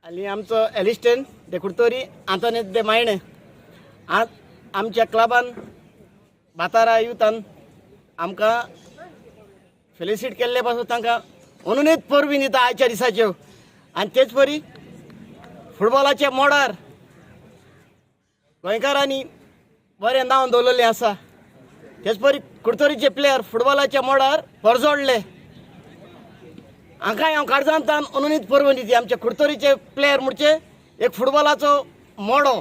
आनी आमचो एलिस्टन दे कुडतोरी, आंतोनेत दे मायणे. आज आमच्या क्लबान, बातारा युथान आमकां फेलिसीट केल्ले पासून तांकां अनूनच परबीं दिता आयच्या दिसाच्यो. आनी तेच परी फुटबॉलाच्या मोडार गोंयकारांनी बरें नांव दवरलेलें आसा. तेच परी कुडतोरीचे प्लेयर फुटबॉलाच्या मोडार परजोडले, हांकांय हांव काळजांतान अनूनीत परबीं दिता. आमच्या कुडतोरीचे प्लेयर म्हणजे एक फुटबॉलाचो मोडो,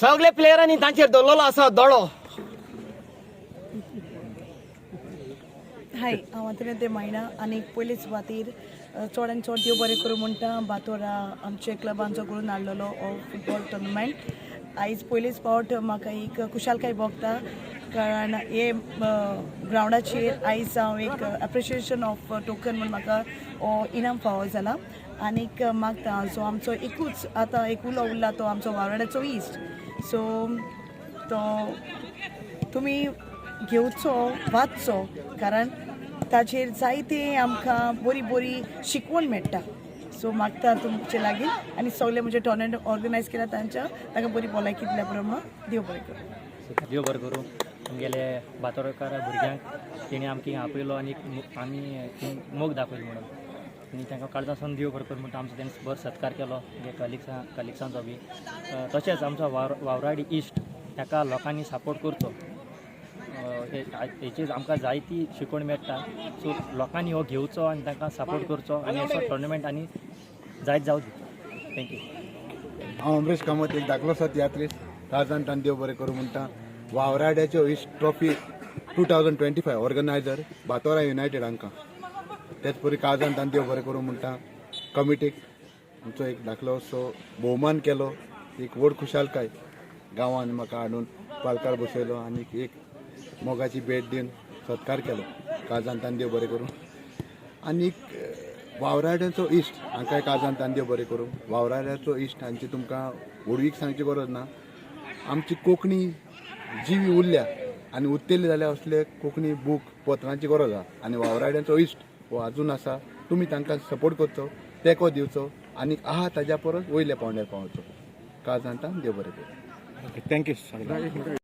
सगळे प्लेयरांनी तांचेर दवरलेलो आसा दोळो. हाय, हांव आंतोनेत दे मायणा आनी पयले सुवातीर चड आनी चड देव बरें करूं म्हणटा. बातोरा आमचे क्लबांचो करून हाडलेलो हो फुटबॉल टुर्नामेंट. आयज पयलीच फावट म्हाका एक खुशालकाय भोगता, कारण हे ग्रावंडाचेर आयज हांव एक एप्रिशिएशन ऑफ टोकन म्हूण म्हाका हो इनाम फावो जाला. आनीक मागता, जो आमचो एकूच आतां एक उलो उरला तो आमचो वावराड्याचो इश्ट, सो तो तुमी घेवचो, वाचचो, कारण ताचेर जायते आमकां बरी बरी शिकवण मेळटा. सो मागता तुमचे लागीं आनी सगळे म्हणजे टोर्नामेंट ऑर्गनायज केला तांच्या, तांकां बरी भलायकी दिल्या प्रमाण. देव बरें करूं. देव बरें करूं आमगेले बातोरकार भुरग्यांक. तेणी आमकां आपयलो आनी आमी मोग दाखयलो म्हणून आनी तांकां काळजासून देव बरें करूं म्हणटा. आमचो तेणी बरो सत्कार केलो आमगे कलिग्सांचो बी. तशेंच आमचो वावराडी इश्ट, ताका लोकांनी सपोर्ट करचो. हेचेर आमकां जायती शिकवण मेळटा. सो लोकांनी हो घेवचो आनी तांकां सपोर्ट करचो आनी असो टोर्नामेंट आनी जायत जावं दी. Thank you. हांव अमरीश कामत, एक धाकलोसो तियात्रीस. काळजान तान देव बरें करूं म्हणटा. वावराड्याच्यो इश्ट ट्रॉफी 2025 ऑर्गनायझर बातोरा युनायटेड हांकां तेच परी काळजान तान देव बरें करूं म्हणटा. कमिटीक आमचो एक धाकलो असो भोवमान केलो, एक व्हड खुशालकाय. गांवान म्हाका हाडून पालकार बसयलो आनी एक मोगाची भेट दिवन सत्कार केलो. काळजान तान देव बरें करूं. आनीक वावराड्यांचो इश्ट हांकां काळजान तान देव बरें करूं. वावराड्याचो इश्ट हांची तुमकां व्हडवीक सांगची गरज ना. आमची कोंकणी जिवी उरल्या आनी उरतली जाल्यार असले कोंकणी बूक पत्रांची गरज आहा आनी वावराड्यांचो इश्ट हो आजून आसा. तुमी तांकां सपोर्ट करचो, तेंको दिवचो आनी आहा ताज्या परस वयल्या पावंड्यार पावचो. काळजान तान देव बरें करूं. Okay, thank you.